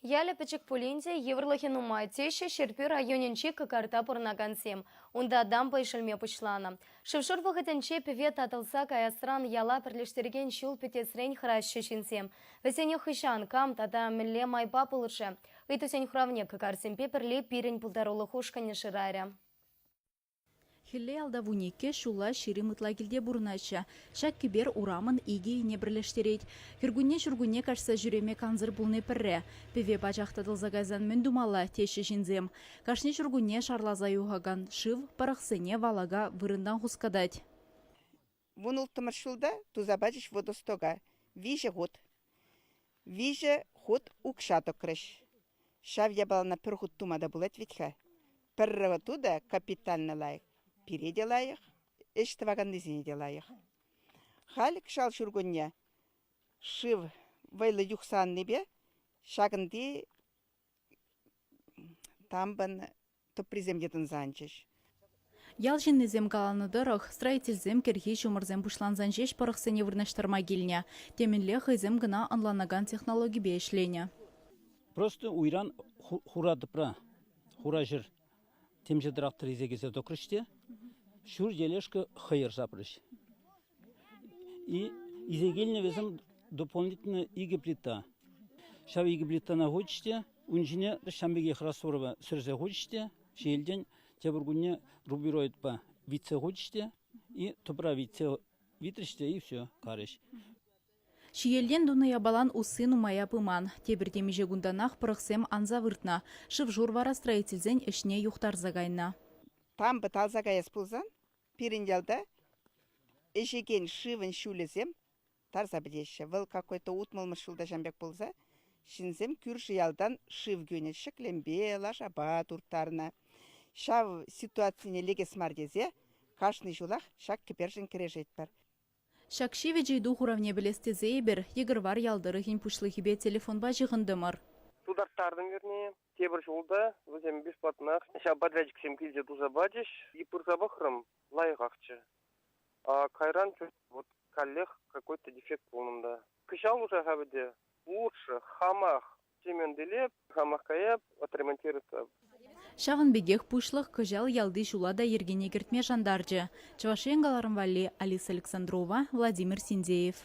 Ялӗ пӗчӗк пулин те йывӑрлӑхӗ нумай, теҫҫӗ Ҫӗрпӳ районӗнчи Кӑкарта пурӑнакансем. Унта дамба ишӗлме пуҫланӑ. Шыв-шур вӑхӑтӗнче пӗве татӑлса каясран яла пӗрлештерекен ҫул пӗтесрен хӑраҫҫӗ ҫынсем. Вӗсене хӑҫан, кам тата мӗнле майпа пулӑшӗ? Ыйтусен хуравне кӑкарсемпе пӗрле пирӗн пултарулӑх ушкӑнӗ шырарӗ. Хӗлле ялта 12, ҫулла 20 ытла килте пурӑнаҫҫӗ. Ҫак кӗпер урамӑн икӗ енне пӗрлештерет. Кӗркунне-ҫуркунне каҫса ҫӳреме кансӗр пулни пӗрре. Пӗве пачах татӑлса кайсан мӗн тумалла, теҫҫӗ ҫынсем. Кашни ҫуркунне шарласа юхакан шыв пӑрӑхсене, валака вырӑнтан хускатать. 16-мӗш ҫулта туса пачӗҫ водостока. Виҫӗ хут. Виҫӗ хут укҫа тӑкрӗҫ. Ҫав япалана пӗр хут тума та пулать вӗт-ха. Пӗрре ту та капитально лайӑх, пире те лайӑх, ӗҫ тӑваканнисене те лайӑх. Халь кӑҫал ҫуркунне шыв вӑйлӑ юхса аннипе ҫакӑнти тампӑн тӑприсем йӑтӑнса анчӗҫ. Ял ҫыннисем каланӑ тӑрӑх, строительсем кӗрхи ҫумӑрсем пуҫлансан ҫеҫ пӑрӑхсене вырнаҫтарма килнӗ. Темӗнле хӑйсем кӑна ӑнланакан технологипе ӗҫленӗ. Просто уйран хура тӑпра, хура ҫӗр темиҫе трактор илсе килсе тӑкрӗҫ те ҫур тележка хӑйӑр сапрӗҫ. И илсе килнӗ вӗсем дополнительно икӗ плита. Ҫав икӗ плитана хучӗҫ те ун ҫине ҫавӑн пекех растворпа сӗрсе хучӗҫ те ҫиелтен тепӗр кунне рубероидпа витсе хучӗҫ те и тӑпра витсе витрӗҫ те и все, карӗҫ. Ҫиелтен тунӑ япалан усси нумая пыман. Тепӗр темиҫе кунтанах пӑрӑхсем анса выртнӑ. Шыв-шур вара строительсен ӗҫне юхтарса кайнӑ. Тампа талса каяс пулсан Пирӗн ялта ӗҫекен шывӑн ҫулӗсем тарса пӗтеҫҫӗ. Вӑл какой-то утмӑлмӗш ҫулта ҫавӑн пек пулса ҫынсем кӳршӗ ялтан шыв кӳнӗ, ҫӗклемпе, лашапа турттарнӑ. Ҫав ситуацине лекес мар тесе кашни ҫулах ҫак кӗпершӗн кӗрешетпӗр. Ҫак ҫивӗч ыйту хуравне пӗлес тесе эпир Йӗкӗрвар ял тӑрӑхӗн пуҫлӑхӗпе телефонпа ҫыхӑнтӑмӑр. Тутарттартӑм вернее. Тепӗр ҫул та вӗсем бесплатнах ҫав подрядчиксем килсе туса пачӗҫ. И пырса пӑхрӑм, лайӑхахчӗ. А кайран вот каллех какой-то дефект пулнӑ унта. Кӑҫал уже ха вӗтӗ лучше хамах Семен Делеп, хамах каяп, отремонтироваться. Ҫавӑн пекех пуҫлӑх кӑҫал ялти ҫула та йӗркене кӗртме шантарчӗ. Чӑваш Ен кӑларӑм валли Алиса Александрова, Владимир Синдеев.